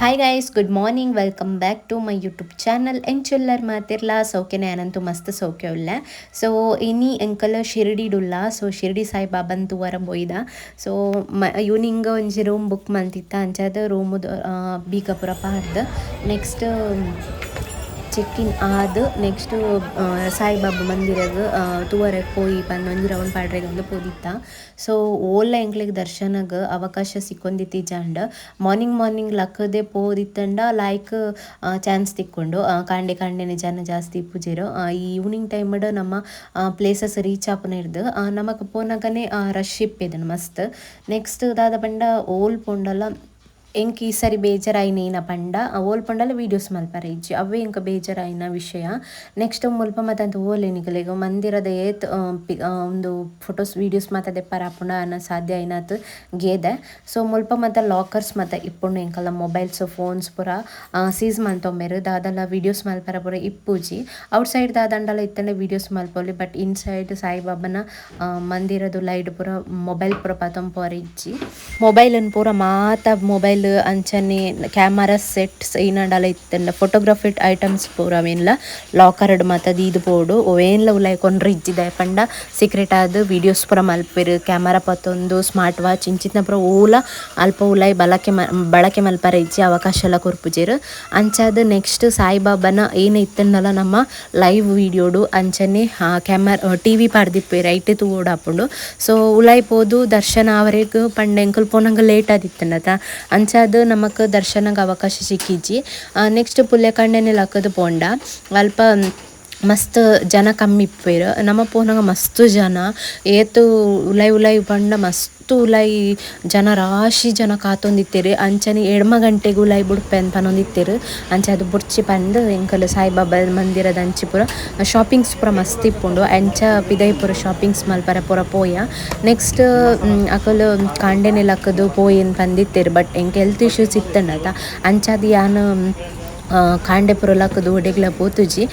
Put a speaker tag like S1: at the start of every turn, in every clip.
S1: Hi guys, good morning, welcome back to my YouTube channel. ಎಂಚುಲ್ಲರ್ ಮಾತಿರ್ಲಾ? ಸೌಖ್ಯನೆ? Ananthu ಮಸ್ತ್ ಸೌಖ್ಯ ಉಲ್ಲ. ಸೊ ಇನಿ ಎಂಕಲ್ ಶಿರ್ಡಿಡುಲ್ಲ. ಸೊ ಶಿರ್ಡಿ ಸಾಯಿಬಾಬನ್ ತೂವರ ಪೋಯಿದ. ಸೊ ಈವ್ನಿಂಗ್ ಒಂಜಿ ರೂಮ್ ಬುಕ್ ಮಲ್ತಿತ್ತ. ಅಂಚಾದ್ ರೂಮ್ ಬೀಗ ಪೂರ ಪಾಡ್ದ್ next check in ಆದ್ ನೆಕ್ಸ್ಟ್ ಸಾಯಿಬಾಬಾ ಮಂದಿರಗ್ ತೂವರೆ ಪೋಯಿ ಪಂದ್ ಒಂಜಿ ರೌಂಡ್ ಪಾಡ್ರೆಗ್ ಪೋದಿತ್ತ. ಸೊ ಓಲ್ಲ ಎಂಕ್ಲೆಗ್ ದರ್ಶನಗ್ ಅವಕಾಶ ಸಿಕ್ಕೊಂದಿತ್ತಿಜಾಂಡ್. ಮಾರ್ನಿಂಗ್ ಮಾರ್ನಿಂಗ್ ಲಕ್ಕದೆ ಪೋದಿತ್ತಂಡ ಲೈಕ್ ಚಾನ್ಸ್ ತಿಕ್ಕೊಂಡು. ಕಾಂಡೆ ಕಾಂಡೆನೆ ಜನ ಜಾಸ್ತಿ ಇಪ್ಪುಜೆರ್. ಈ ಈವ್ನಿಂಗ್ ಟೈಮ್ ನಮ್ಮ ಪ್ಲೇಸಸ್ ರೀಚ್ ಆಪುನ ಇರ್ದ್ ನಮಕ್ ಪೋನಗನೆ ರಶ್ ಇಪ್ಪೆದನ್ ಮಸ್ತ್. ನೆಕ್ಸ್ಟ್ ದಾದ ಪಂಡ, ಓಲ್ ಪೋಂಡಲ ಎಂಕ್ ಈ ಸರಿ ಬೇಜಾರಾಯಿನ ಏನ ಪಂಡ, ಓಲ್ ಪಂಡಲ ವೀಡಿಯೋಸ್ ಮಲ್ಪರೆ ಇಜ್ಜಿ. ಅವೇ ಎಂಕ್ ಬೇಜಾರಾಯಿನ ವಿಷಯ. ನೆಕ್ಸ್ಟ್ ಮುಲ್ಪ ಮಾತ ತೂವೊಲಿ ನಿಕಲೆಗ್. ಮಂದಿರದ ಏತ್ ಉಂದು ಫೋಟೋಸ್, ವೀಡಿಯೋಸ್ ಮಾತ ದೆಪ್ಪರ ಆಪುಂಡ ಅನ್ನ ಸಾಧ್ಯ ಆಯಿನಾತ್ ಗೇದೆ. ಸೊ ಮುಲ್ಪ ಮಾತ ಲಾಕರ್ಸ್ ಮಾತ ಇಪ್ಪುಂಡು. ಎಂಕಲ್ನ ಮೊಬೈಲ್ಸ್, ಫೋನ್ಸ್ ಪೂರ ಸೀಸ್ ಮಲ್ತೊಂಬೆರ್. ದಾದಲ ವೀಡಿಯೋಸ್ ಮಲ್ಪರ ಪೂರ ಇಪ್ಪುಜಿ. ಔಟ್ ಸೈಡ್ ದಾದಂಡಲ ಇತ್ತಂಡ ವೀಡಿಯೋಸ್ ಮಲ್ಪೊಲಿ. ಬಟ್ ಇನ್ಸೈಡ್ ಸಾಯಿಬಾಬನ ಮಂದಿರದ ಲೈಟ್ ಪೂರ ಮೊಬೈಲ್ ಪೂರ ಪತೊಂದು ಇಜ್ಜಿ. ಮೊಬೈಲ್ ಪೂರ ಮಾತ ಮೊಬೈಲ್, ಅಂಚನೆ ಕ್ಯಾಮರಾ ಸೆಟ್ಸ್ ಏನಂಡಲ ಇತ್ತಂಡ, ಫೋಟೋಗ್ರಫಿ ಐಟಮ್ಸ್ ಪೂರ ಅವೇನ್ಲ ಲಾಕರ್ಡ್ ಮಾತ ದೀದ್ ಪೋಡು. ಅವೇನ್ಲ ಉಲಾಯಿ ಕೊನ್ರ ಇಜ್ಜಿ. ದಾಯೆ ಪಂಡ ಸೀಕ್ರೆಟ್ ಆದ್ ವೀಡಿಯೋಸ್ ಪೂರ ಮಲ್ಪೆರ್. ಕ್ಯಾಮರಾ ಪತ್ತೊಂದು, ಸ್ಮಾರ್ಟ್ ವಾಚ್ ಇಂಚಿತ್ತಿನ ಪೂರ ಓಲ ಅಲ್ಪ ಉಲಾಯಿ ಬಳಕೆ ಬಳಕೆ ಮಲ್ಪರೆ ಇಜ್ಜಿ, ಅವಕಾಶ ಎಲ್ಲ ಕೊರ್ಪುಜೆರ್. ಅಂಚಾದ್ ನೆಕ್ಸ್ಟ್ ಸಾಯಿಬಾಬನ ಏನ್ ಇತ್ತಂಡಲ ನಮ್ಮ ಲೈವ್ ವೀಡಿಯೋಡು ಅಂಚನೆ ಕ್ಯಾಮರಾ, ಟಿವಿ ಪಾಡ್ದಿಪ್ಪೆರ್, ಐಟೆ ತೂವೊಡು ಆಪುಂಡು. ಸೊ ಉಲಾಯಿ ಪೋದು ದರ್ಶನ ಆವರೆಗ್ ಪಂಡ ಎಂಕುಲು ಪೋನಗ ಲೇಟ್ ಆದಿತ್ತಂಡತ, ಅಂಚಾದ್ ನಮಕ್ ದರ್ಶನಗ್ ಅವಕಾಶ ಸಿಕ್ಕಿಜ್ಜಿ. ನೆಕ್ಸ್ಟ್ ಪುಲ್ಯಕಾಂಡೆನೆ ಲಕ್ಕದ್ ಪೋಂಡ ಅಲ್ಪ ಮಸ್ತ್ ಜನ ಕಮ್ಮಿ ಇಪ್ಪೆರ್. ನಮ ಪೋನಗ ಮಸ್ತ್ ಜನ. ಏತ್ ಉಲಾಯಿ ಉಲಾಯಿ ಪಂಡ ಮಸ್ತ್ ಉಲಾಯಿ ಜನ, ರಾಶಿ ಜನ ಕಾತೊಂದಿತ್ತೆರ್. ಅಂಚನೆ 8 ಗಂಟೆಗ್ ಉಲಾಯಿ ಬುಡ್ಪೆ ಪನೊಂದಿತ್ತೆರ್. ಅಂಚಾದ್ ಬೊಡ್ಚಿ ಪಂದ್ ಎಂಕುಲು ಸಾಯಿಬಾಬಾ ಮಂದಿರದ ಅಂಚಿ ಪೂರ ಶಾಪಿಂಗ್ಸ್ ಪೂರ ಮಸ್ತ್ ಇಪ್ಪುಂಡು. ಅಂಚ ಪಿದಯಿ ಪೂರ ಶಾಪಿಂಗ್ಸ್ ಮಲ್ಪರೆ ಪೂರ ಪೋಯ. ನೆಕ್ಸ್ಟ್ ಅಕುಲು ಕಾಂಡೆನೆ ಲಕ್ಕುದು ಪೋಯೆನ್ ಪಂದಿತ್ತೆರ್. ಬಟ್ ಎಂಕ್ ಹೆಲ್ತ್ ಇಶ್ಯೂಸ್ ಇತ್ತುಂಡತ, ಅಂಚಾದ್ ಯಾನ್ ಕಾಂಡೆ ಪೂರ ಲಕ್ಕುದು ಒಡೆಗ್ಲ ಪೋತುಜಿ.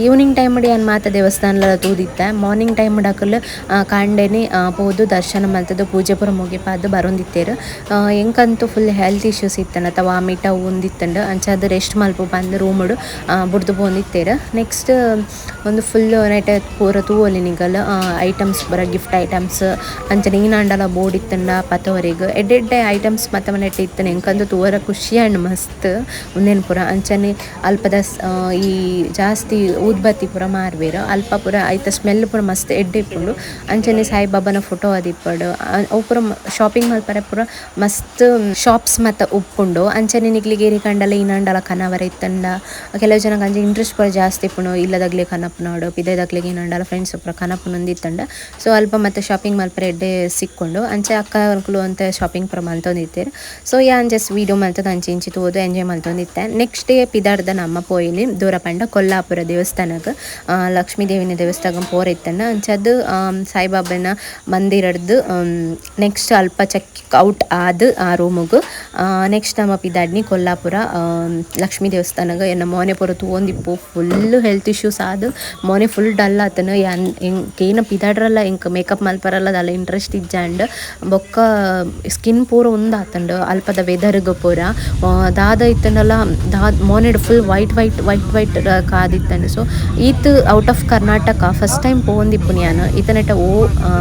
S1: ಈವ್ನಿಂಗ್ ಟೈಮ್ ಯಾನ್ ಮಾತ ದೇವಸ್ಥಾನಲ ತೂದಿತ್ತೆ. ಮಾರ್ನಿಂಗ್ ಟೈಮ್ ಅಕುಲು ಕಾಂಡೆನೆ ಪೋದು ದರ್ಶನ ಮಲ್ತುದು, ಪೂಜೆ ಪೂರ ಮುಗಿಪಾದ್ ಬರೊಂದಿತ್ತೆರ್. ಎಂಕಂತೂ full health issues ಇತ್ತಂಡತ, vomit ಅವು ಉಂದಿತ್ತುಂಡು. ಅಂಚಾದ್ ರೆಸ್ಟ್ ಮಲ್ಪು ಪಂದ್ ರೂಮುಡು ಬುಡ್ದು ಪೋಂದಿತ್ತೆರ್. ನೆಕ್ಸ್ಟ್ ಒಂದು ಫುಲ್ ನೈಟ್ ಪೂರ ತೂವೊಲಿ ನಿಕಲ್. ಐಟಮ್ಸ್ ಪೂರ, ಗಿಫ್ಟ್ ಐಟಮ್ಸ್ ಅಂಚನೆ ಈನಾಂಡಲ ಬೋಡಿತ್ತುಂಡ ಪತೊವರೆಗ್ ಎಡ್ಡೆ ಎಡ್ಡೆ ಐಟಮ್ಸ್ ಮಾತ ಮನೆಟ್ ಇತ್ತುಂಡು. ಎಂಕಂತೂ ತೂವರ ಖುಷಿ ಆಂಡ್ ಮಸ್ತ್ ಉಂದೆನ್ ಪೂರ. ಅಂಚನೆ ಅಲ್ಪದ ಈ ಜಾಸ್ತಿ ಊದ್ಬತ್ತಿ ಪೂರ ಮಾರ್ವೆರ್ ಅಲ್ಪ ಪೂರ. ಐತ ಸ್ಮೆಲ್ ಪೂರ ಮಸ್ತ್ ಎಡ್ಡೆ ಇಪ್ಪುಂಡು. ಅಂಚನೆ ಸಾಯಿಬಾಬಾನ ಫೋಟೋ ಆದಿಪ್ಪಡು. ಅವು ಪೂರ ಶಾಪಿಂಗ್ ಮಲ್ಪರೆ ಪೂರ ಮಸ್ತ್ ಶಾಪ್ಸ್ ಮಾತ ಉಪ್ಪುಂಡು. ಅಂಚನೆ ನಿಕ್ಲೆಗ್ ಏರೆಗ್ ಈನಾಂಡಲ ಕನವರ ಇತ್ತಂಡ, ಕೆಲವು ಜನಕ್ ಅಂಚ ಇಂಟ್ರೆಸ್ಟ್ ಪೂರ ಜಾಸ್ತಿ ಇಪ್ಪುಂಡು. ಇಲ್ಲದಗ್ಲೆ ಕನಪುನಡು, ಪಿದಯ್ದಕ್ಲೆಗ್ ಏನಂಡಲ ಫ್ರೆಂಡ್ಸ್ ಪೂರ ಕನಪುನಂದು ಇತ್ತಂಡ, ಸೊ ಅಲ್ಪ ಮತ್ತೆ ಶಾಪಿಂಗ್ ಮಲ್ಪರೆ ಎಡ್ಡೆ ಸಿಕ್ಕುಂಡು. ಅಂಚ ಅಕ್ಕ ಅಕುಲು ಅಂತ ಶಾಪಿಂಗ್ ಪೂರ ಮಲ್ತೊಂದಿತ್ತೆರ್. ಸೊ ಯಾನ್ ಜಸ್ಟ್ ವೀಡಿಯೋ ಮಲ್ತದ ಅಂಚೆ ಇಂಚಿ ತೂದು ಎಂಜಾಯ್ ಮಲ್ತೊಂದಿತ್ತೆ. ನೆಕ್ಸ್ಟ್ ಡೇ ಪಿದಾರ್ದ ನಮ್ಮ ಪೋಯಿನಿ ದೂರ ಪಂಡ ಕೊಲ್ಲಾಪುರ ದೇವಸ್ಥಾನಗ್. ಲಕ್ಷ್ಮೀ ದೇವಿನ ದೇವಸ್ಥಾನ ಪೋರ ಇತ್ತಂಡ. ಅಂಚಾದ್ ಸಾಯಿಬಾಬನ ಮಂದಿರಡ್ದು ನೆಕ್ಸ್ಟ್ ಅಲ್ಪ ಚೆಕ್ ಔಟ್ ಆದ್ ಆ ರೂಮುಗು ನೆಕ್ಸ್ಟ್ ನಮ್ಮ ಪಿದಾಡ್ನಿ ಕೊಲ್ಲಾಪುರ ಲಕ್ಷ್ಮೀ ದೇವಸ್ಥಾನಗ್. ಎನ್ನ ಮೋನೆ ಪೂರ ತೂವೊಂದಿಪ್ಪು. Full health issues ಆದ್ ಮೋನೆ ಫುಲ್ ಡಲ್ ಆತನ. ಯಾನ್ ಎಂಕ್ ಏನ ಪಿದಾಡ್ರಲ್ಲ, ಎಂಕ್ ಮೇಕಪ್ ಮಲ್ಪರಲ್ಲ ದಾಲ ಇಂಟ್ರೆಸ್ಟ್ ಇಜ್ಜಾಂಡ್. ಬೊಕ್ಕ ಸ್ಕಿನ್ ಪೂರ ಉಂದಾತುಂಡು. ಅಲ್ಪದ ವೆದರ್ಗ್ ಪೂರ ದಾದ ಇತ್ತಂಡಲ ಮೋನೆಡ್ full white white white white ಕಾದಿತ್ತಂಡ್. So ಈತ್ out of Karnataka first time ಪೋವೊಂದಿಪ್ಪುನಿ ಯಾನ್. ಇತನೆಟ ಓ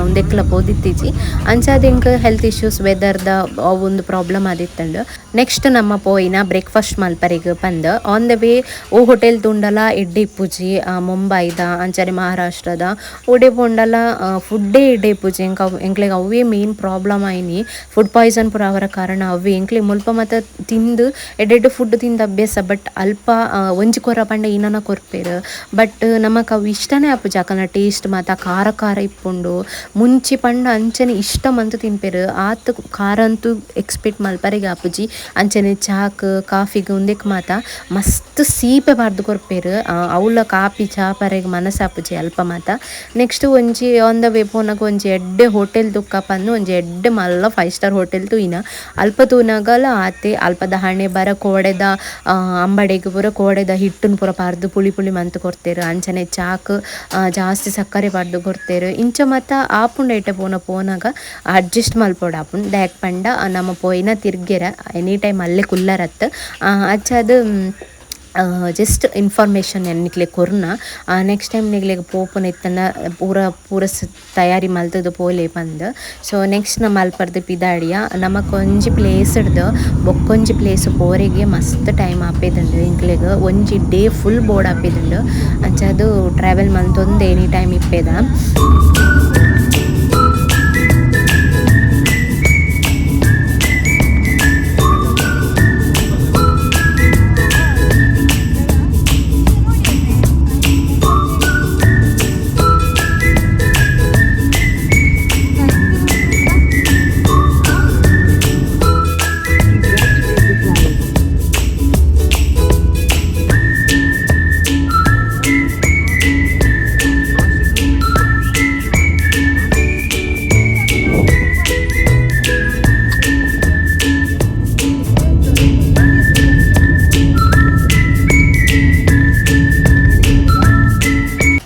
S1: ಉಂದೆಕ್ಲ ಪೋದಿತ್ತಿಜಿ. ಅಂಚಾದ್ ಎಂಕ್ ಹೆಲ್ತ್ ಇಶ್ಯೂಸ್, ವೆದರ್ದ ಒಂದು ಪ್ರಾಬ್ಲಮ್ ಆದಿತ್ತಂಡ್. ನೆಕ್ಸ್ಟ್ ನಮ್ಮ ಪೋಯಿನ ಬ್ರೇಕ್ಫಾಸ್ಟ್ ಮಲ್ಪರೆಗ್ ಪಂದ್. On the way O hotel ತೂಂಡಲ ಎಡ್ಡೆ ಇಪ್ಪುಜಿ. ಮುಂಬೈದ ಅಂಚನೆ ಮಹಾರಾಷ್ಟ್ರದ ಓಡೆ ಪೋಂಡಲ ಫುಡ್ಡೇ ಎಡ್ಡೆ ಇಪ್ಪುಜಿ. ಎಂಕ್ ಅವು ಎಂಕ್ಲೆಗ್ ಅವೇ ಮೇನ್ ಪ್ರಾಬ್ಲಮ್ ಆಯ್ನಿ. ಫುಡ್ ಪಾಯ್ಸನ್ ಪೂರ ಅವರ ಕಾರಣ ಅವೇ. ಎಂಕ್ಲೆ ಮುಲ್ಪ ಮಾತ ತಿಂದು, ಎಡ್ಡೆ ಫುಡ್ ತಿಂದು ಅಭ್ಯಾಸ. ಬಟ್ ಅಲ್ಪ ಒಂಜಿ ಕೊರ ಪಂಡ ಏನನ ಕೊರ್ಪೆರ್. ಬಟ್ ನಮಕ್ ಅವು ಇಷ್ಟನೇ ಆಪುಜಿ. ಅಕಲ್ನ ಟೇಸ್ಟ್ ಮಾತ ಖಾರ ಖಾರ ಇಪ್ಪುಂಡು. ಮುಂಚಿ ಪಂಡ ಅಂಚನೆ ಇಷ್ಟ ಮಂತ್ ತಿನ್ಪೆರ್. ಆತ್ ಖಾರ ಅಂತೂ ಎಕ್ಸ್ಪೆಕ್ಟ್ ಮಲ್ಪರೆಗ್ ಆಪುಜಿ. ಅಂಚನೆ ಚಾಕ್, ಕಾಫಿಗ್ ಉಂದೆಕ್ ಮಾತ ಮಸ್ತ್ ಸೀಪೆ ಪಾಡ್ದ್ ಕೊರ್ಪೆರ್. ಅವ್ಲ ಕಾಪಿ ಚಾ ಪರೆಗ್ ಮನಸ್ಸಾಪುಜಿ ಅಲ್ಪ ಮಾತ. ನೆಕ್ಸ್ಟ್ ಒಂಜಿ on the way ಪೋನಗ ಒಂಜಿ ಎಡ್ಡೆ ಹೋಟೆಲ್ ತುಕ್ಕ ಪಂದ್ ಒಂಜಿ ಎಡ್ಡೆ ಮಲ್ಲ five star hotel ತೂಯಿನ. ಅಲ್ಪ ತೂನಗಲ ಆತೆ. ಅಲ್ಪದ ಹಣೆ ಬರ ಕೋಡೆದ. ಅಂಬಡೆಗ್ ಪೂರ ಕೋಡೆದ ಹಿಟ್ಟುನ್ ಪೂರ ಪಾರ್ದ್ ಪುಳಿ ಪುಳಿ ಮಂತ್ ಕೊರ್ತೆರ್ ಅಂಚನೆ ಚಾಕ್ ಜಾಸ್ತಿ ಸಕ್ಕರೆ ಪಾಡ್ದ್ ಕೊರ್ತೆರ್ ಇಂಚ ಮಾತ ಆಪುಂಡು ಐಟ ಪೋನ ಪೋನಾಗ ಅಡ್ಜಸ್ಟ್ ಮಲ್ಪೊಡಾಪುಂಡು ದಾಯೆಗ್ ಪಂಡ ನಮ ಪೋಯಿನ ತಿರ್ಗೆರ ಎನಿ ಟೈಮ್ ಅಲ್ಲೇ ಕುಲ್ಲರತ್ತ್ ಅಂಚಾದ್ ಜಸ್ಟ್ ಇನ್ಫಾರ್ಮೇಷನ್ ನಿಕ್ಲೆಗ್ ಕೊರ್ನ ನೆಕ್ಸ್ಟ್ ಟೈಮ್ ನಿಕ್ಲೆಗ್ ಪೋಪುನ ಇತ್ತಂಡ ಪೂರ ಪೂರ ತಯಾರಿ ಮಲ್ತುದು ಪೋಲೆ ಪಂದ್. ಸೊ ನೆಕ್ಸ್ಟ್ ನಮ ಅಲ್ಪರ್ದ್ ಪಿದಾಡಿಯ ನಮಕ್ ಒಂಜಿ ಪ್ಲೇಸ್ ಡ್ದ್ ಬೊಕ್ಕೊಂಜಿ ಪ್ಲೇಸ್ ಪೋರೆಗೆ ಮಸ್ತ್ ಟೈಮ್ ಆಪೇದುಂಡು ಎಂಕ್ಲೆಗ್ ಒಂಜಿ ಡೇ ಫುಲ್ ಬೋರ್ಡ್ ಆಪೇದುಂಡು ಅಂಚಾದ್ ಟ್ರಾವೆಲ್ ಮಲ್ತೊಂದು ಎನಿ ಟೈಮ್ ಇಪ್ಪೆದ.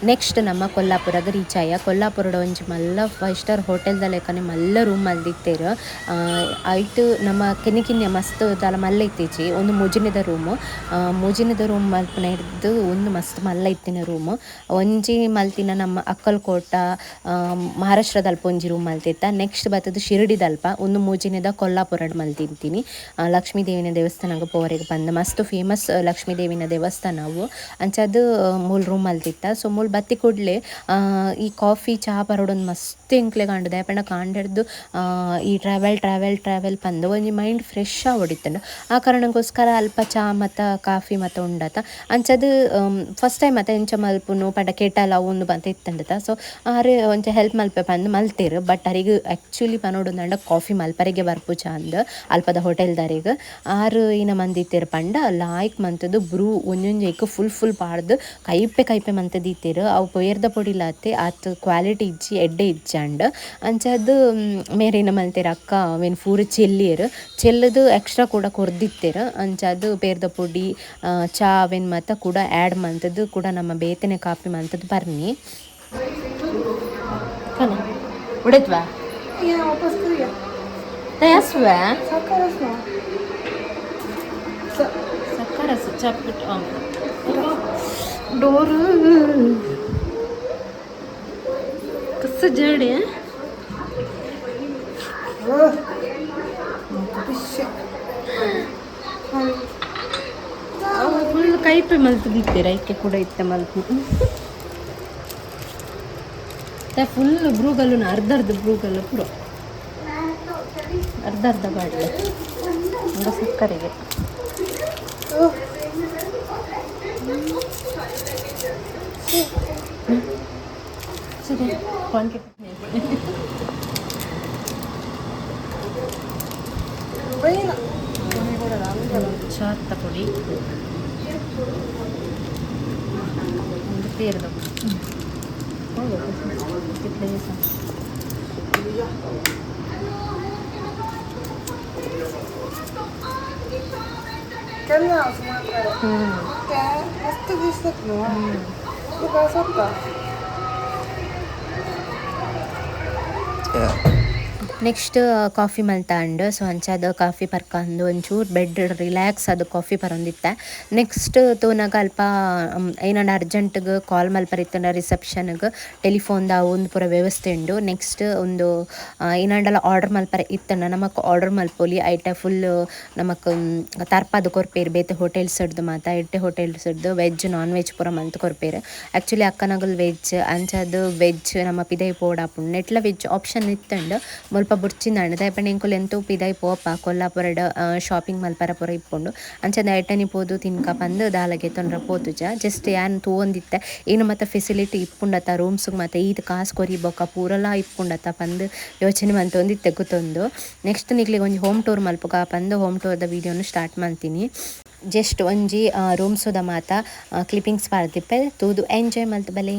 S1: ನೆಕ್ಸ್ಟ್ ನಮ್ಮ ಕೊಲ್ಲಾಪುರಗ್ ರೀಚ್ ಆಯ. ಕೊಲ್ಲಾಪುರಡ್ ಒಂಜಿ ಮಲ್ಲ 5 ಸ್ಟಾರ್ ಹೋಟೆಲ್ ದ ಲೆಕ್ಕನೆ ಮಲ್ಲ ರೂಮ್ ಮಲ್ದಿತ್ತೆರ್. ಐಟ್ ನಮ್ಮ ಕಿನ್ನಿ ಕಿನ್ನಿ ಮಸ್ತ್ ದಾಲ ಮಲ್ಲ ಇತ್ತಿಜಿ ಒಂದು ಮೂಜಿನೆದ ರೂಮ್. ಮೂಜಿನೆದ ರೂಮ್ ಮಲ್ಪುನ ಇರ್ದ್ ಒಂದು ಮಸ್ತ್ ಮಲ್ಲ ಇತ್ತಿನ ರೂಮ್. ಒಂಜಿ ಮಲ್ತಿನ ನಮ್ಮ ಅಕ್ಕಲ್ಕೋಟ ಮಹಾರಾಷ್ಟ್ರದಲ್ಪ ಒಂಜಿ ರೂಮ್ ಮಲ್ತಿತ್ತ. ನೆಕ್ಸ್ಟ್ ಬತ್ತದು ಶಿರಡಿದಲ್ಪ ಒಂದು ಮೂಜಿನೆದ ಕೊಲ್ಲಾಪುರಡ್ ಮಲ್ತಿಂತೀನಿ. ಲಕ್ಷ್ಮೀ ದೇವಿನ ದೇವಸ್ಥಾನಗ್ ಪೋವರೆಗ್ ಪಂದ್ ಮಸ್ತ್ ಫೇಮಸ್ ಲಕ್ಷ್ಮೀ ದೇವಿನ ದೇವಸ್ಥಾನ ಅವು. ಅಂಚಾದ್ ಮೂಲ್ ರೂಮ್ ಮಲ್ತಿತ್ತ. ಸೊ ಮೂಲ್ ಬತ್ತಿ ಕೂಡ್ಲೆ ಈ ಕಾಫಿ ಚಾ ಪರೋಡೊಂದು ಮಸ್ತ್ ಎಂಕ್ಲೆಗ್ ಆಂಡ್ ದಾಯೆ ಪಂಡ ಕಾಂಡೆರ್ದ್ ಈ ಟ್ರಾವೆಲ್ ಟ್ರಾವೆಲ್ ಟ್ರಾವೆಲ್ ಪಂದ್ ಒಂಜಿ ಮೈಂಡ್ ಫ್ರೆಶ್ ಆವೊಡಿತ್ತುಂಡು. ಆ ಕಾರಣಕ್ಕೋಸ್ಕರ ಅಲ್ಪ ಚಾ ಮತ್ತ ಕಾಫಿ ಮತ್ತ ಉಂಡತ. ಅಂಚಾದ್ ಫಸ್ಟ್ ಟೈಮ್ ಅತ ಎಂಚ ಮಲ್ಪುನು ಪಂಡ ಕೆಟಲ್ ಅವು ಉಂದು ಪಂತ ಇತ್ತುಂಡತ. ಸೊ ಆರ್ ಒಂಚ ಹೆಲ್ಪ್ ಮಲ್ಪೆ ಪಂದ್ ಮಲ್ತೆರ್. ಬಟ್ ಅರೆಗ್ ಆಕ್ಚುಲಿ ಪನೊಡುಂದಂಡ ಕಾಫಿ ಮಲ್ಪರೆಗೆ ಬರ್ಪುಜ ಅಂದ್ ಅಲ್ಪದ ಹೋಟೆಲ್ದರೆಗ್. ಆರ್ ಇನ ಮಂದಿತ್ತೆರ್ ಪಂಡ ಲಾಯ್ಕ್ ಮಂತುದು ಬ್ರೂ ಒಂಜೊಂಜಿ ಐಕ್ ಫುಲ್ ಫುಲ್ ಪಾಡ್ದ್ ಕೈಪೆ ಕೈಪೆ ಮಂತುದಿತ್ತೆರ್. ಅವು ಪೊಯರ್ದ ಪೊಡಿಲಾತೆ ಆತ್ ಕ್ವಾಲಿಟಿ ಇಜ್ಜಿ ಎಡ್ಡೆ ಇಜ್ಜಾಂಡ್. ಅಂಚಾದ್ ಮೇರೇನ ಮಲ್ತೆರ್ ಅಕ್ಕ ಅವೆನ್ ಪೂರ ಚೆಲ್ಲಿಯೆರ್. ಚೆಲ್ಲುದು ಎಕ್ಸ್ಟ್ರಾ ಕೂಡ ಕೊರ್ದಿತ್ತೆರ್. ಅಂಚಾದ್ ಪೇರ್ದ ಪೊಡಿ ಚಾ ಅವೆನ್ ಮಾತ ಕೂಡ ಆ್ಯಡ್ ಮಂತುದು ಕೂಡ ನಮ್ಮ ಬೇತೆನೆ ಕಾಫಿ ಮಂತುದು ಬರ್ನಿ. ಉಡೆತ್ವಾ? ಡೋರ್ कसं जड आहे. ಅವು ಫುಲ್ ಕೈಪೆ ಮಲ್ತದಿತ್ತೆರ್ ಐಕೆ ಕೂಡ ಇತ್ತೆ ಮಲ್ಪು ಫುಲ್ ಬ್ರೂಗಲ್ಲು ಅರ್ಧ ಅರ್ಧ ಬ್ರೂಗಲ್ಲು ಪೂರ ಅರ್ಧ ಅರ್ಧ ಬಾಡ್ಲೆ ಒಂದು ಸಕ್ಕರೆಗೆ. ಸರಿ ಕ್ವಾಂಟಿಟಿ ಚಾತ್ತ ಪೊಡಿ ಒಂದು ಪೇರ್ದ ಪೊಡಿ
S2: मस्त दिसतात ना तुका.
S1: ನೆಕ್ಸ್ಟ್ ಕಾಫಿ ಮಲ್ತಾಂಡ್. ಸೊ ಅಂಚಾದ್ ಕಾಫಿ ಪರ್ಕಂದು ಒಂಚೂರು ಬೆಡ್ ರಿಲ್ಯಾಕ್ಸ್ ಆದ್ ಕಾಫಿ ಪರೊಂದಿತ್ತೆ. ನೆಕ್ಸ್ಟ್ ತೂನಗ ಅಲ್ಪ ಏನಂಡ ಅರ್ಜೆಂಟ್ಗ್ ಕಾಲ್ ಮಲ್ಪರೆ ರಿಸೆಪ್ಷನ್ಗ್ ಟೆಲಿಫೋನ್ ದ ಒಂದು ಪೂರ ವ್ಯವಸ್ಥೆ ಉಂಡು. ನೆಕ್ಸ್ಟ್ ಒಂದು ಏನಂಡಲ ಆರ್ಡರ್ ಮಲ್ಪರೆ ಇತ್ತಂಡ ನಮಕ್ ಆರ್ಡರ್ ಮಲ್ಪೊಲಿ. ಐಟ ಫುಲ್ ನಮಕ್ ತರ್ಪಾದ್ ಕೊರ್ಪೆರ್ ಬೇತೆ ಹೋಟೆಲ್ಸ್ ಡ್ದ್ ಮಾತ ಎಡ್ಡೆ ಹೋಟೆಲ್ಸ್ ಡ್ದ್ ವೆಜ್ ನಾನ್ ವೆಜ್ ಪೂರ ಮಲ್ತ್ ಕೊರ್ಪೆರ್. ಆಕ್ಚುಲಿ ಅಕ್ಕನಗುಲ್ ವೆಜ್ ಅಂಚಾದ್ ವೆಜ್ ನಮ್ಮ ಪಿದಯಿ ಪೋಡಾಪುಂಡು. ನೆಟ್ಲ ವೆಜ್ ಆಪ್ಷನ್ ಇತ್ತಂಡ್ ಮುಲ್ಪ ಬುಡ್ಚಿಂದಾಂಡ್ ದಾಯೆ ಪಂಡ ಎಂಕುಲು ಎಂತೂ ಪಿದಯಿ ಪೋಪ ಕೊಲ್ಲಾಪುರಡ್ ಶಾಪಿಂಗ್ ಮಲ್ಪರ ಪೂರ ಇಪ್ಪುಂಡು. ಅಂಚಾದ್ ಐಟನಿ ಪೋದು ತಿನ್ಕ ಪಂದ್ ದಾಲ ಗೆತೊನ್ರ ಪೋತುಜ. ಜಸ್ಟ್ ಯಾನ್ ತೂವೊಂದಿತ್ತೆ ಏನು ಮಾತ ಫೆಸಿಲಿಟಿ ಇಪ್ಪುಂಡತ ರೂಮ್ಸ್ಗ್ ಮಾತ ಈತ್ ಕಾಸ್ ಕೊರಿ ಬೊಕ್ಕ ಪೂರಲ ಇಪ್ಪುಂಡತ ಪಂದ್ ಯೋಚನೆ ಮಲ್ತೊಂದಿತ್ತೆ ಕುತೊಂದು. ನೆಕ್ಸ್ಟ್ ನಿಕ್ಲೆಗ್ ಒಂಜಿ ಹೋಮ್ ಟೂರ್ ಮಲ್ಪುಗ ಪಂದ್ ಹೋಮ್ ಟೂರ್ ದ ವೀಡಿಯೋನು ಸ್ಟಾರ್ಟ್ ಮಲ್ತಿನಿ. ಜಸ್ಟ್ ಒಂಜಿ ರೂಮ್ಸುದ ಮಾತ ಕ್ಲಿಪ್ಪಿಂಗ್ಸ್ ಪಾಡ್ದಿಪ್ಪೆ ತೂದು ಎಂಜಾಯ್ ಮಲ್ತ್ ಬಲೆ.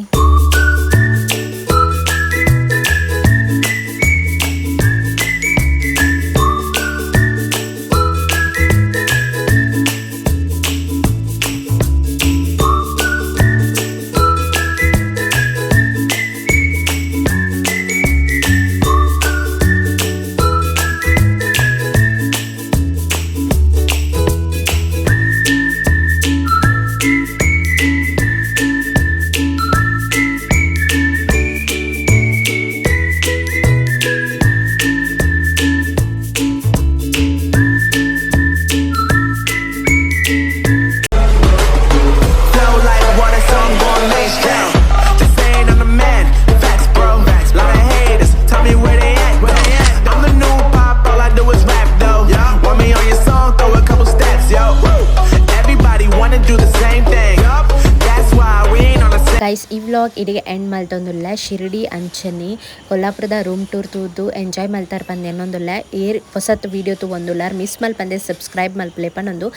S1: ಗೈಸ್, ಈ ವ್ಲಾಗ್ ಇಡೆಗೆ ಎಂಡ್ ಮಲ್ತೊಂದುಲ್ಲೆ. ಶಿರ್ಡಿ ಅಂಚನೆ ಕೊಲ್ಲಾಪುರದ ರೂಮ್ ಟೂರ್ ತೂದು ಎಂಜಾಯ್ ಮಲ್ತಾರ್ ಪಂದ್ ಎನ್ನೊಂದುಲ್ಲೆ. ಏರ್ ಪೊಸತ್ ವೀಡಿಯೋ ತೂವೊಂದುಲ್ಲಾರ್, ಮಿಸ್ ಮಲ್ಪಂದೆ ಸಬ್ಸ್ಕ್ರೈಬ್ ಮಲ್ಪಲೆ ಪನೊಂದು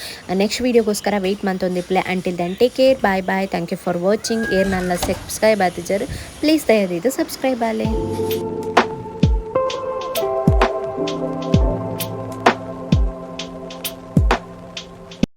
S1: ನೆಕ್ಸ್ಟ್ ವೀಡಿಯೋಗೋಸ್ಕರ ವೆಯ್ಟ್ ಮಲ್ತೊಂದಿಪ್ಪಲೆ. Until then, take care, bye bye, thank you for watching. ಏರ್ ನನ್ನ ಸಬ್ಸ್ಕ್ರೈಬ್ ಆತಿಜರ್, ಪ್ಲೀಸ್ ದಯದೀದು ಸಬ್ಸ್ಕ್ರೈಬ್ ಆಲೆ.